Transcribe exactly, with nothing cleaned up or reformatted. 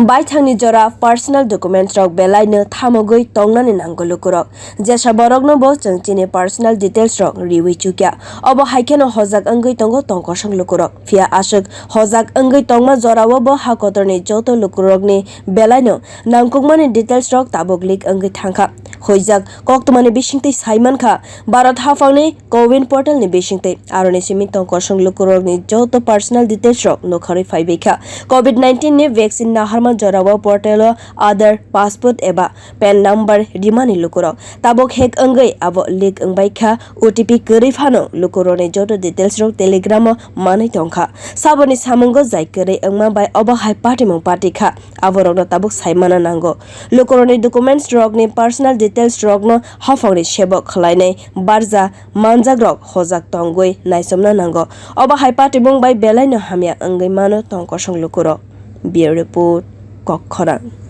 Baithangni jora personal documents rok belai no thamogwi tongnani nango lukurok. Jesa borokno bo chwng chini personal details rok riwi chukya. Obo hai kheno hojak wngwi tongo tongkosong lukurok. Phiya aswk hojak wngwi tongma jorao bo ha kotorni joto lukurokni belai no nangkukmani details rok tabuk leak wngwi thangkha. Huijak koktwmani bisingtwi saimankha Bharat haphangni Cowin portal ni bisingtwi aroni simi tongkosong lukurokni joto personal details rok nokharwi phaibaikha. Covid nineteen ni vaccine naharma jorao portal o Aadhaar, passport eba pan number rimani lukurok tabuk hack wngwi abo leak wngbaikha. O T P kwrwi phano lukurokni joto details rok Telegram o manwi tongkha. Saboni samungo jai kwrwi wngma bai obo hai patimung patikha, aborokno tabuk saimana nango. Lukurokni documents rokni personal details rokno haphangni sebok khwlainai barja manjakrok hojak tongwi naichomna nango. Obo hai patimung bai belaino hamya wngwi mano tongkosong lukurok. Bureau Report, Kokkhorang.